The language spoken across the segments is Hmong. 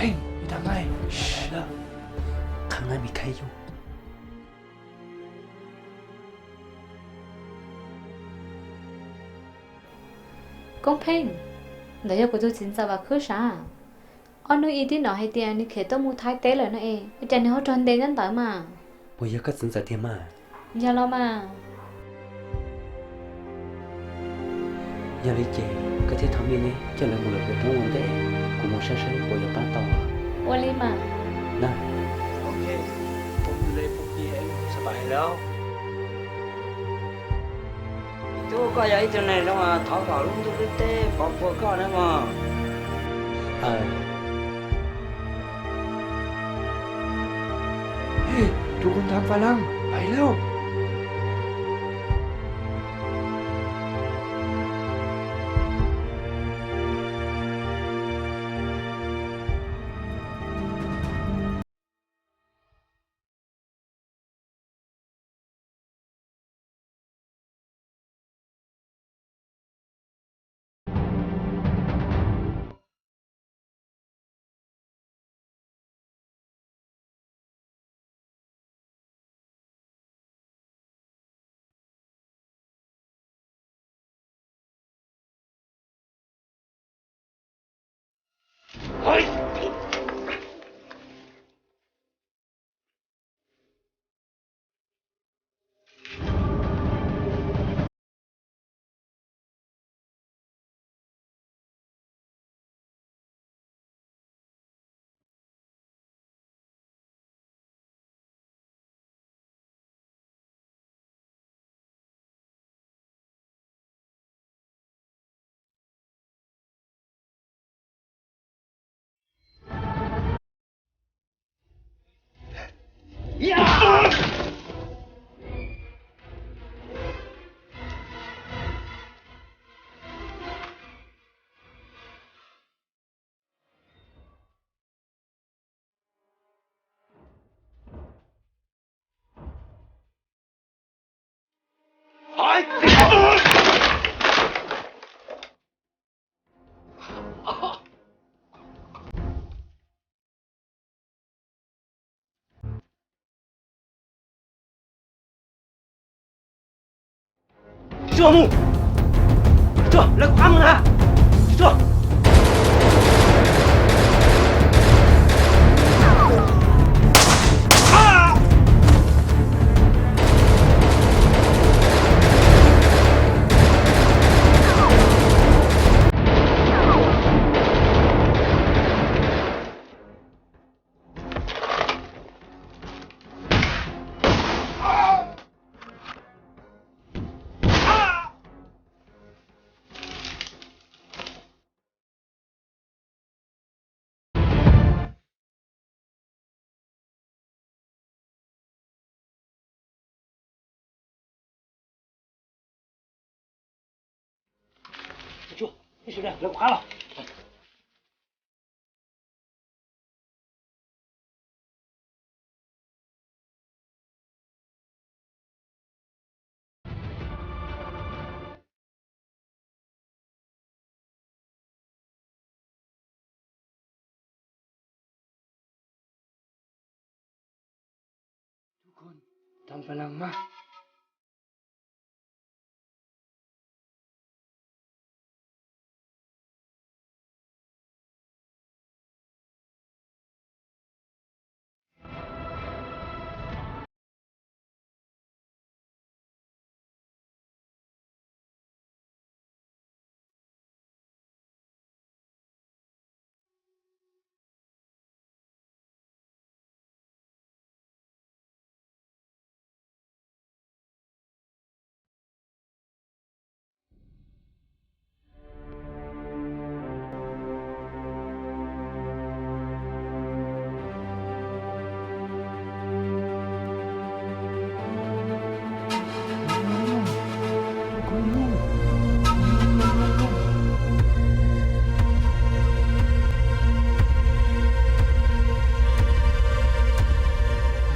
Ej, ib tag mai, khab nab mi khaib yus. Koob Pheej, ntawd yog kuv tus txiv ntxawm Vam Khwb sav. Ob hnub ib tib no hais tias nws khiav tuaj mus Thaib teb lawm no es ua cas nws ho raug ntes nyob ntawd mas? Puas yog koj txiv ntxawm tiag mas? Yog los mas. Yog li ces koj thiaj thov me neb coj lawv mus lawm pem roob ua ntej, kuv mus saib saib puas yuav pab tau. Ua li mas. Na. Tub, koj yog ib tug neeg zoo, thov kom lub ntuj lub teb pov puag koj na mog. Tus kuv ntag Paj Leej, pais lauj. Tsis tso mus! Tsis tso, lawv kuv qab mus ntag! Tsis tso!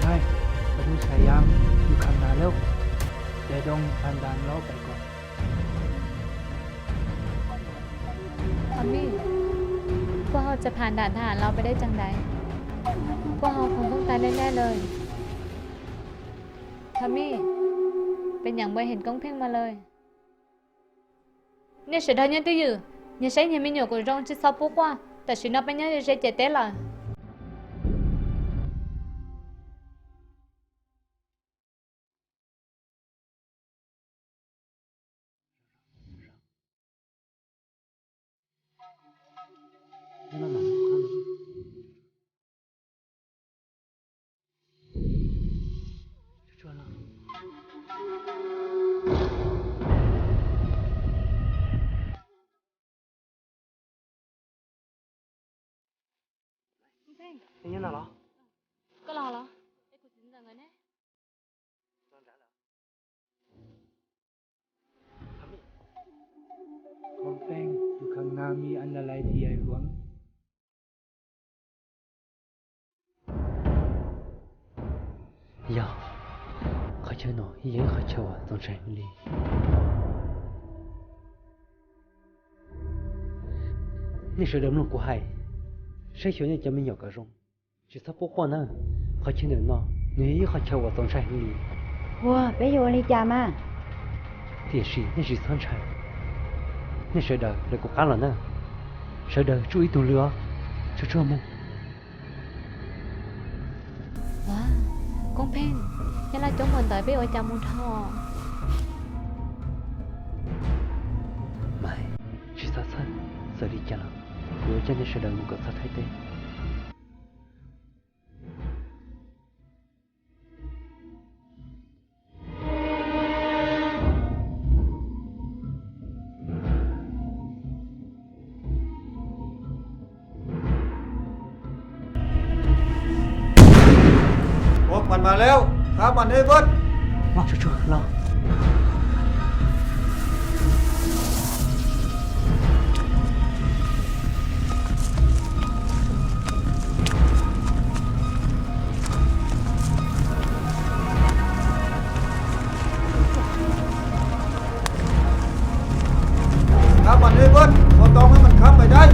Nai, peb lub xav yam yus kham nas lawm, ces doo pha ntas los pais kom. Qua hau tsa pham nram thab ham los peb deb tsaag ntaiv. Qua hau khoom poob tas deb deb lawm. Thas mij, peb nyeem npua hem koob pheej mas lawm. Nej sawv daws nyob twj ywm, nyias saib nyias me nyuam kom zoo tsis txhob pub quaj, tam sim no peb nyob ze ciam teb lawm. Koj los los? Es kuv txiv ntxawm nkawd ne? Koob Pheej, tus kheev na mi an la lais thiab huam. Yog, qhov chaw no yog ib qhov chaw uas txaus ntshai heev li. Nej sawv daws mloog kuv hais, saib xyuas nej cov me nyuam kom zoo, tsis txhob pub quaj nawb. Qhov chaw ntawm no nws yog ib qhov chaw uas txaus ntshai heev li. Ua, peb yuav ua li cas mas? Tiam sis nej tsis txhob ntshai, nej sawv daws lawv kuv qab los nawb. Sawv daws tsuj ib tug lw os, tsuag tsuag mus. Koob Pheej, nyob laj coob npaum ntawd peb ua cas mus dhau? Mas tsis txhob txhawj, txawm li cas los kuv yuav coj nej sawv daws mus kom txog Thaib teb. Ua pam mas lawm, khab mas nej vwj. Los, tsuag tsuag los. Khab mas nej vwj, ua tau mas khab pais dai.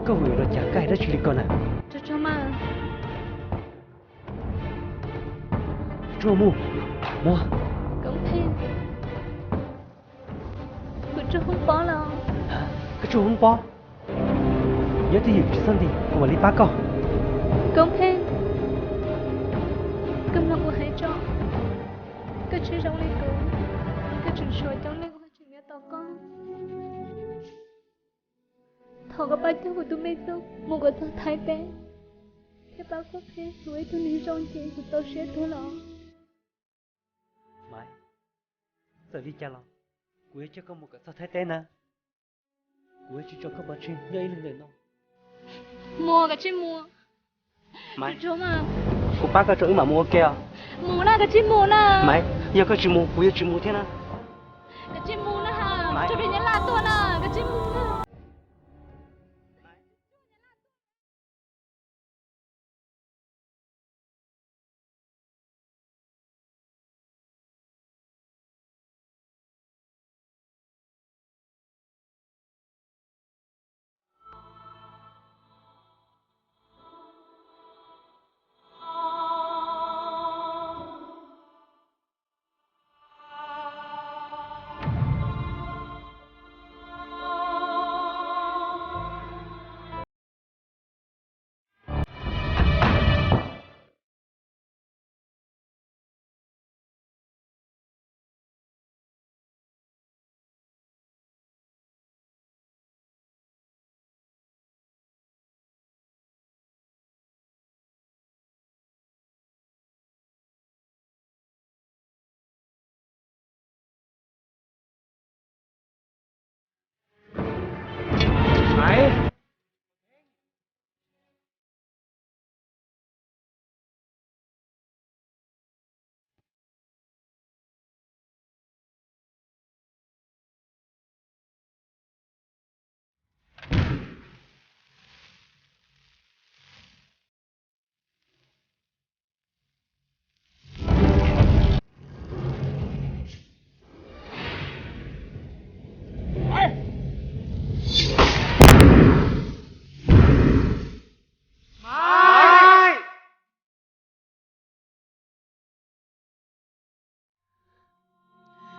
Koj vwm los cas, koj hais dab tsi li ko na? Tsuag tsuag mus, mus. Koob Pheej, kuv tsuag hoob pob lawm. Koj tsuag hoob pob? Nyob twj ywm tsis txhob nti, kuv mam li pab koj. Koob Pheej, koj mloog kuv hais tso, koj tsis zoo li kuv, koj tseem tshuav coob leej uas tseem nyob tos koj. Thov koj pab coj kuv tus me tub mus kom txog Thaib teb, thiab pab Koob Pheej ua ib tug neeg zoo ces kuv txaus siab tuag los. Txawm li cas los kuv yuav coj koj mus kom txog Thaib teb na. Kuv yuav tsis tso koj pov tseg nyob ib leeg ntawm no. Mus, koj tsis mus. Maiv, kuv pab koj rau wb mam mus ua ke os. Mus na, koj tsis mus na. Maiv, yog koj tsis mus kuv yuav tsis mus thiab na. Koj tsis mus na, Maiv, tso peb Nyab Laj tuaj na, koj tsis mus na.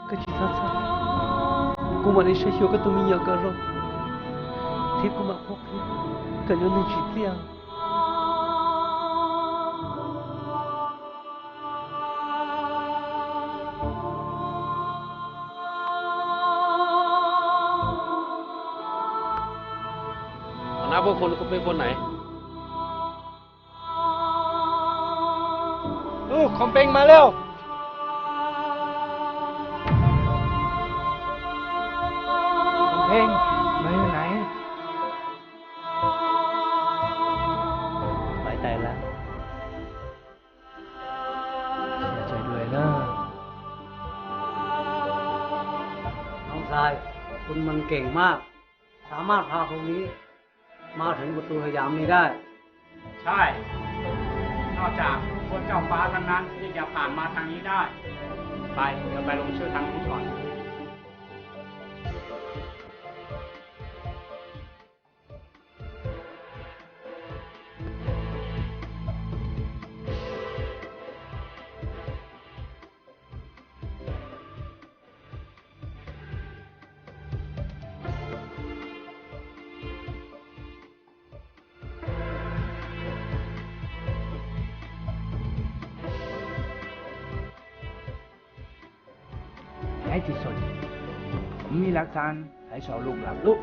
Koj tsis txhob txhawj, kuv mam li saib xyuas koj tus me nyuam kom zoo, thiab kuv mam qhuab qhia kom yuav neeg tsim txiaj. Thov nab peb khuv peb khuv na. Ub, Khom Pheej mas lawm. Khom Pheej, mas yog nais. Maiv tais lawm. Txais dua na. Noog xais, kun mas keem maj, xav maj tha hauv li, mas theev kuv tus hawm yam li dab. Sai, noj tsam pua cauj pab tag nab, yeej cas pham mas thaj li dab. Pais, yuav pais loo swb thaj lub kom. Ai tsis xom, mi lak xan, ai sau luk lak luk.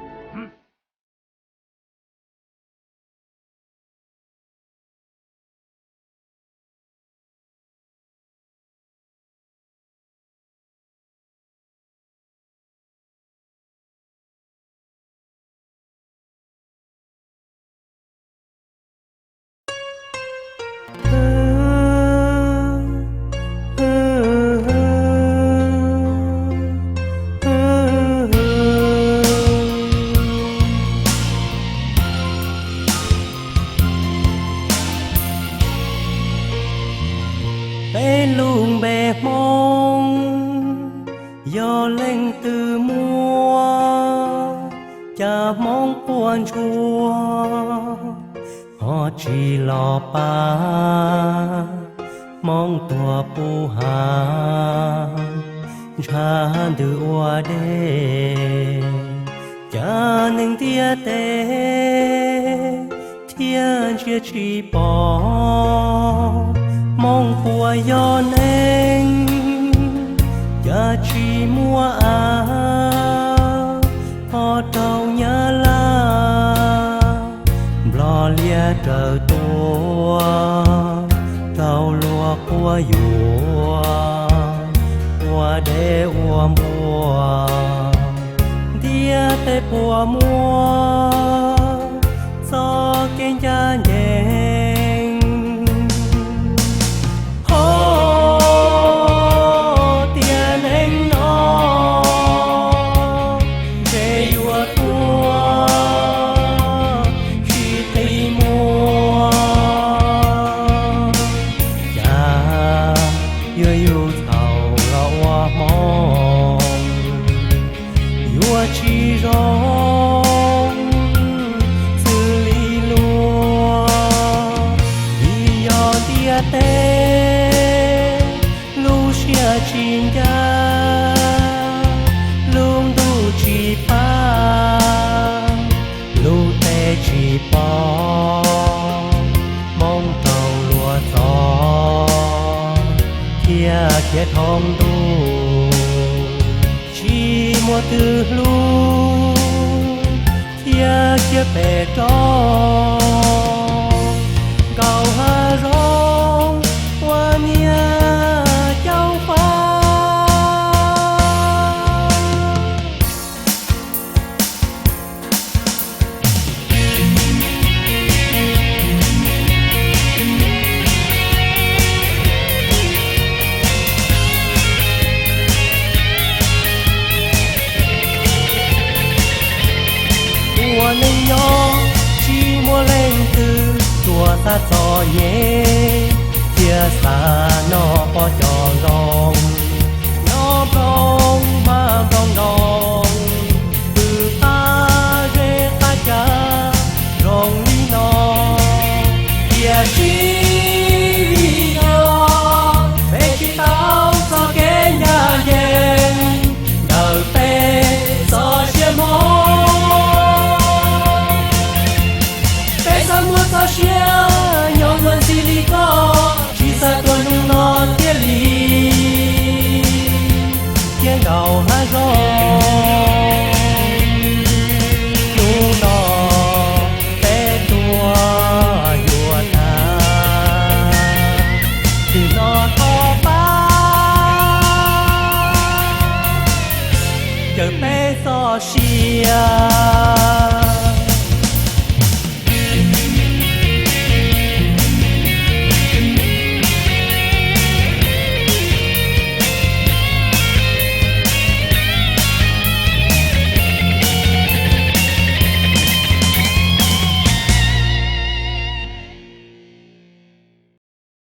Peb lub npe Hmoob yog leej twg muaj, cas Hmoob quaj ntsuag ho tsis los pab. Hmoob tuag puv hav ntshav ntws ua dej, cas neeg ntiaj teb thiaj ntsia tsis pom. Hmoob puas yog neeg, cas tsis muaj av ho raug Nyab Laj Nplog liab raws tua, raug luag quab yuam ua Tej uas npuas ntiaj teb puas muaj txoj kev ncaj ncees. Hos tiam neej no ntshe yuav tuag tsis qi muag, cas yuav yug txhaum los ua hmoov, yuav tsis zoo xws li luag. Vim yog ntiaj teb lub siab tsis ncaj, lub ntuj tsis pab, lub teb tsis pom, hmoov raug luag txov thiab khiav thoob ntuj. Tsis muaj twg hlub thiab cia peb rov nkaum hav zoov ua niam caum fab. Ua neej nyob tsis muaj leej twg tuaj xav txom nyem, thiab xav noj pob cov zoo, nyob nplooj mas nplooj ntoos, twb qab zej qab cav zoo li no. Tiam sis vim yog peb tsis tau txoj kev ncaj ncees ntawm peb txoj sia hmoov, peb xav muab txoj sia nyob luag ntxhi li koj, tsis xav tuag hnub no thiaj li khiav nkaum hav zoov. Hnub no peb tuag yuav tag, twb no thov pab cawm peb txoj sia.